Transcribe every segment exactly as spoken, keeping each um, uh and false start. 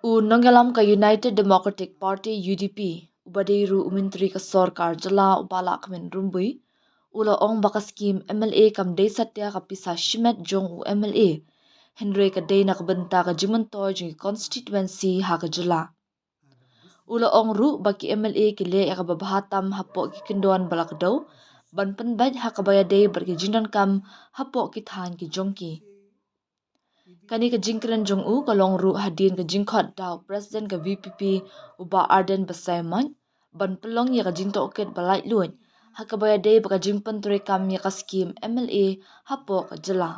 U nongïalam ka United Democratic Party, U D P, uba dei ruh u Myntri ka Sorkar Jylla, u Bah Lahkmen Rymbui, u la ong ba ka skhim M L A kam dei satia ka pisa shimet jong u M L A, hynrei ka dei na ka bynta ka jingmyntoi jong ki constituency ha ka jylla. U la ong ruh ba ki M L A ki leh ïa kaba bha tam hapoh ki kyndon ba la kdew ban pynbeit ha kaba ïadei bad ki jingdonkam hapoh ki thaiñ ki jong ki. Kane ka jingkren jong u ka long ruh hadien ka jingkhot da u President ka V P P, u Bah Ardent Basaiawmoit, ban pynlong ïa ka jingtohkit ba laitluid ha kaba ïadei bad ka jingpyntreikam ïa ka skhim M L A hapoh ka jylla.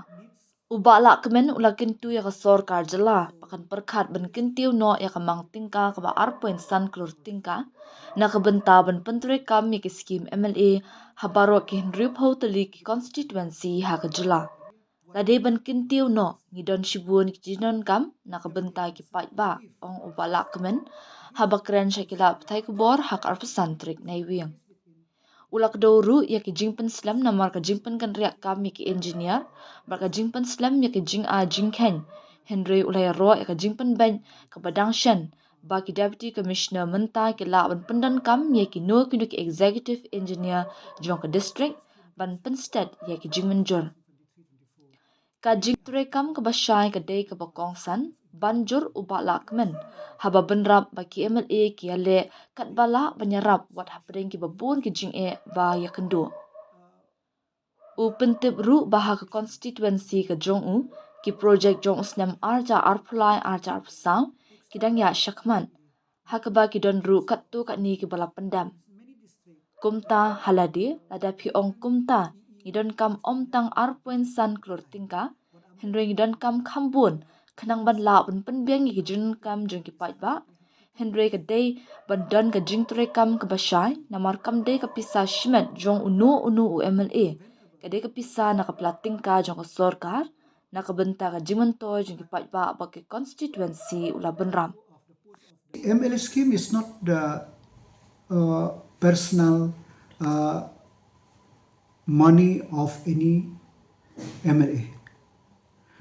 U Bah Lahkmen u la kyntu ïa ka Sorkar Jylla ba kan pyrkhat ban kyntiew noh ïa ka mang tyngka kaba ar point san klur tyngka na ka bynta ban pyntreikam ïa ki skhim M L A ha baroh ki hynriewphew tylli ki constituency ha ka jylla. Lada ban kyntiew noh, ngi don shibun ki jingdonkam na ka bynta ki paidbah, ong u Bah Lahkmen haba kren sha ki lad pathai khubor ha ka arphew san tarik Naiwieng. U la kdew ruh ïa ki jingpynslem namar ka jingpynkynriah kam ïa ki engineer bad ka jingpynslem ïa ki jingai jingkheiñ, hynrei u la ïaroh ïa ka jingpynbeit kaba dang shen ba ki Deputy Commissioner mynta ki lah ban pyndonkam ïa kino kino ki executive engineer jong ka district ban pynsted ïa ki jingmynjur. Ka jingtreikam kaba shai ka dei kaba kongsan, ban jur u Bah Lahkmen haba bynrap ba ki M L A ki ïaleh katba lah ban ïarap wat hapdeng kiba bun ki jingeh ba ïakynduh. U pyntip ruh ba ha ka constituency ka jong u, ki project jong u snem ar hajar arphew lai ar hajar arphew saw ki dang ïaid shakhmat, ha kaba ki don ruh katto katne kiba la pyndem. Kumta ha lade, lada phi ong kumta, ngi donkam ym tang ar point san klur tyngka, hynrei ngi donkam kham bun khnang ban lah ban pynbiang ïa ki jingdonkam jong ki paidbah. Hynrei ka dei ban don ka jingtreikam kaba shai namar kam dei ka pisa shimet jong uno uno u M L A. Ka dei ka pisa na ka pla tyngka jong ka sorkar na ka bynta ka jingmyntoi jong ki paidbah bad ki constituency, u la bynrap. M L A scheme is not the uh, personal uh, money of any M L A.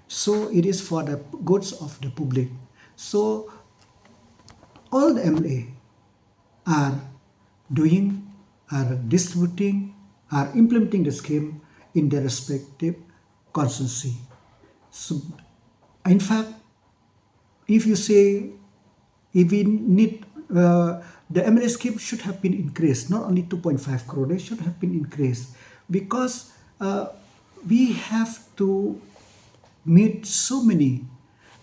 So it is for the goods of the public. So all the M L A are doing, are distributing, are implementing the scheme in their respective constituency. So, in fact, if you say if we need uh, the M L A scheme should have been increased, not only two point five crore, they should have been increased because uh, we have to meet so many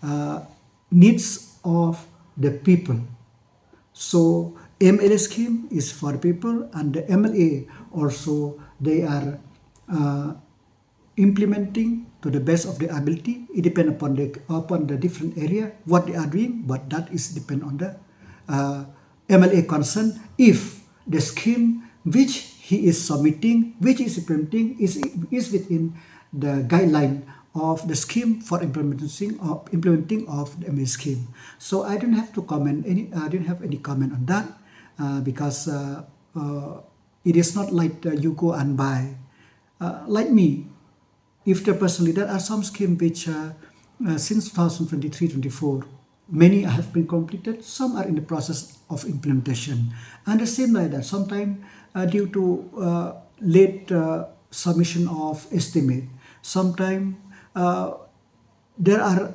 uh, needs of the people. So M L A scheme is for the people, and the M L A also, they are uh, implementing to the best of their ability. It depends upon the upon the different area what they are doing, but that is depend on the uh, M L A concern. If the scheme which he is submitting, which is implementing, is is within the guideline of the scheme for implementing of implementing of the M L A scheme. So I don't have to comment any. I don't have any comment on that uh, because uh, uh, it is not like uh, you go and buy. Uh, like me, if the personally, there are some scheme which uh, uh, since two thousand twenty-three twenty-four, many have been completed, some are in the process of implementation. And the same like that, sometimes uh, due to uh, late uh, submission of estimate, sometimes uh, there are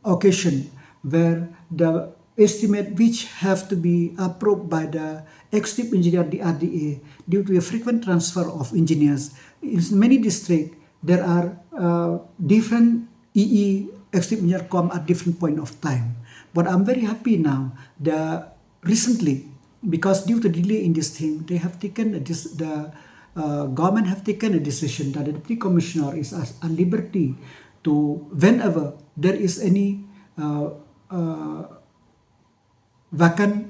occasion where the estimate which have to be approved by the executive engineer D R D A due to a frequent transfer of engineers. In many districts, there are uh, different E E executive engineer come at different point of time. But I'm very happy now. The recently, because due to delay in this thing, they have taken a dis- the uh, government have taken a decision that the deputy commissioner is at liberty to whenever there is any uh, uh, vacant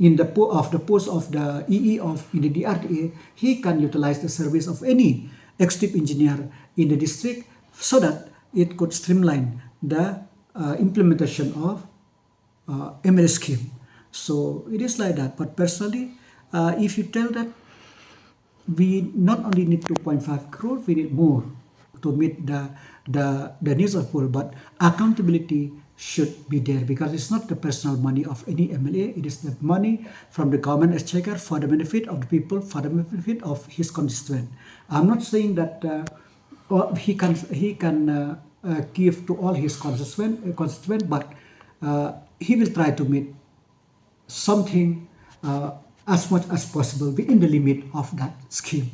in the po- of the post of the E E of in the D R D A, he can utilize the service of any executive engineer in the district so that it could streamline the uh, implementation of uh, M L A scheme. So it is like that. But personally, uh, if you tell that we not only need two point five crore, we need more to meet the the, the needs of poor, but accountability should be there, because it's not the personal money of any M L A. It is the money from the government exchequer for the benefit of the people, for the benefit of his constituent. I'm not saying that uh, or he can he can uh, uh, give to all his constituent, uh, constituent, but uh, he will try to meet something uh, as much as possible within the limit of that scheme.